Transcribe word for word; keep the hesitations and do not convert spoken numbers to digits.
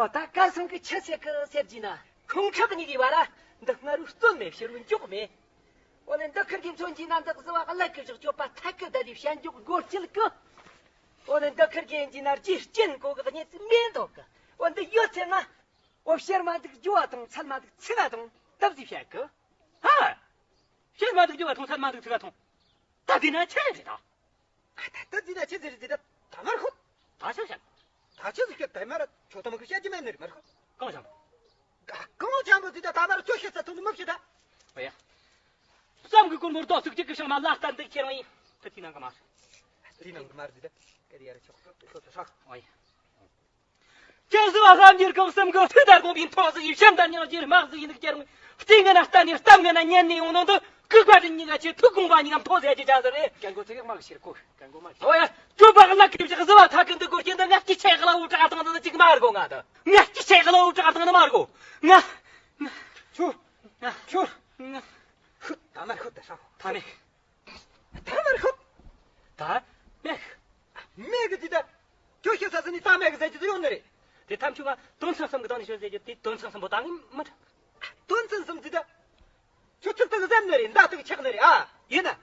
ད་སྐལ་བཟང་གིས་ཆི་ཟེར་གི་ཟེར་གྱིས་ན། ཁོང་ཁྲག་གཉིས་ཀྱི་བར་ར་འདི་སྔ་རུ་སྟོན་མེད་ཕྱི་རུ་མགྱོགས་མེད། འོ་ལེ་འདི་ཁུར་གི་མཚོན་གྱིས་ན་འདི་གཟི་བ་ཀླད་ཀྱི་བཞག་སྤྱོད་པ་ཐད་ཀི་ད་དེ་བཤད་མགྱོགས་སྒོ་སྐྱིད་གི། འོ་ལེ་འདི་ཁུར་གི་ཡིན་གྱིས་ན་རྗེས་སྐྱིན་གོ་གི་གཉེར་ཚིག་མེད་འདོག་གི། འོ་འདི་ཡོད་ཚེ་ན། འོ་ཕྱིར་མ་འདུག་རྒྱུ་བ་དང་ཚད་མ་འདུག་ཚིག་ག་དང་སྟབས་ཟིག་བཤད་གི། ཧ། ཕྱིར་མ་འདུག་རྒྱུ་བ་དང་ཚད་མ་འདུག་ཚིག་ག་དང་། ད་འདི་ན་ཆི་རེད་ད། ད་ལྟ་འདི་ན་ཆི་ཟིག་རེད་འདི་ད་ད་མར་ཤོད། ད་ཆི་བཤད། ད་ཆི་ཟིག་བཤད་ད་མར་ཁྱོད་ད་མ་གི་བཤད་རྒྱུ་མེད་ནི་རེད་མར་ཤོད། གང་བྱམས། ག་གང་བྱམས་པོ་འདི་ད་ད་མར་ཁྱོད་བཤད་ས་ཐོན་ནི་མི་བཤད་ད། ཨོ་ཡ། བསམ་གི་ཀུན་མོར་རྡོ་ཚིག་གཅིག་གི་ཤང་མ་ལ་ལྟ་འདུག་ཁྱེར་བ་ཡིན། ད་དེ་ནང་གི་མ་རེད། དེ་ནང་གི་མ་རེད་འདི་ད་ག་རེ་ཡ་རེ་ཆོག་ཁྱོད་ད་ཧྲག་ཨོ་ཡ། ཁྱེད་གཟུ་བ་ཧམ་གྱིར་གང་བསམ་གི་ཐུགས་ལྟར་དགོངས་པའི་མཐོང་ཟིག་ཡིན་བྱམས་དང་མྱང་རྒྱུར་དམག་ཟིག་ཡིན་ནུག་ཀྱེར་ངོས་རྟིང་ངན་ན་བསྟན་ནས་གཏམ་ངན་ན་ཉན་ནས་ཡོང་ནང་དུ་ལྐུགས་པ་དྲིན་གཉིས་ཀ་ཆེ་ཐུགས་དགོངས་པ་གཉིས་ཀ་མཐོ་ཟེར་གྱི་བྱ་ཟེར་རེད། ཀན་གོ་ཚིག་ཡག་མ་གི་ཕྱིར་གོ་ཀན་གོ་མ་གི། ཨོ་ཡ། ཁྱོད་པ་ལ་ཁེབས་ཤིག་གཟུ་བ་ཐ་ཀི་འདི་སྐོར་གྱི་འདི་ངས་ཀྱི་ཆེ་གི་ལ་འུ་དྲག་དང་འདི་ཅིག་མ་ར་གོ་ང་ད། ངས་ཀྱི་ཆེ་གི་ལ་འུ་དྲག་དང་འདི་མ་ར་གོ། ང་། ང་། ཁྱོད། ང་། ཁྱོད། ང་། ཧུད་ད་མར་ཧུད་ད་ཧྲ་གོ། ད་མེད། ད་མར་ཤོད། ད་མེད། མེད་གི་འདི་ད། ཁྱོད་ཤི་ས་ཟིན་ནི་ད་མེད་གི་ཟེར་གྱི་ཡོད་ནི་རེད། དེ་ཐམས་ཅད་ཀ་དོན་ཚན་གསུམ་གི་སྟེང་ནས་ཤོད་ཟེར་གྱི་དེ་དོན་ཚན་གསུམ་པོ་ད་ངས་མི་དྲན། དོན་ཚན་གསུམ་འདི་ད། ཁྱོད་ཚིག་དག་ཟེར་ནི་རེད་མདའ་དག་ཆག་ནི་རེད་ཨ། ཡིན་ན།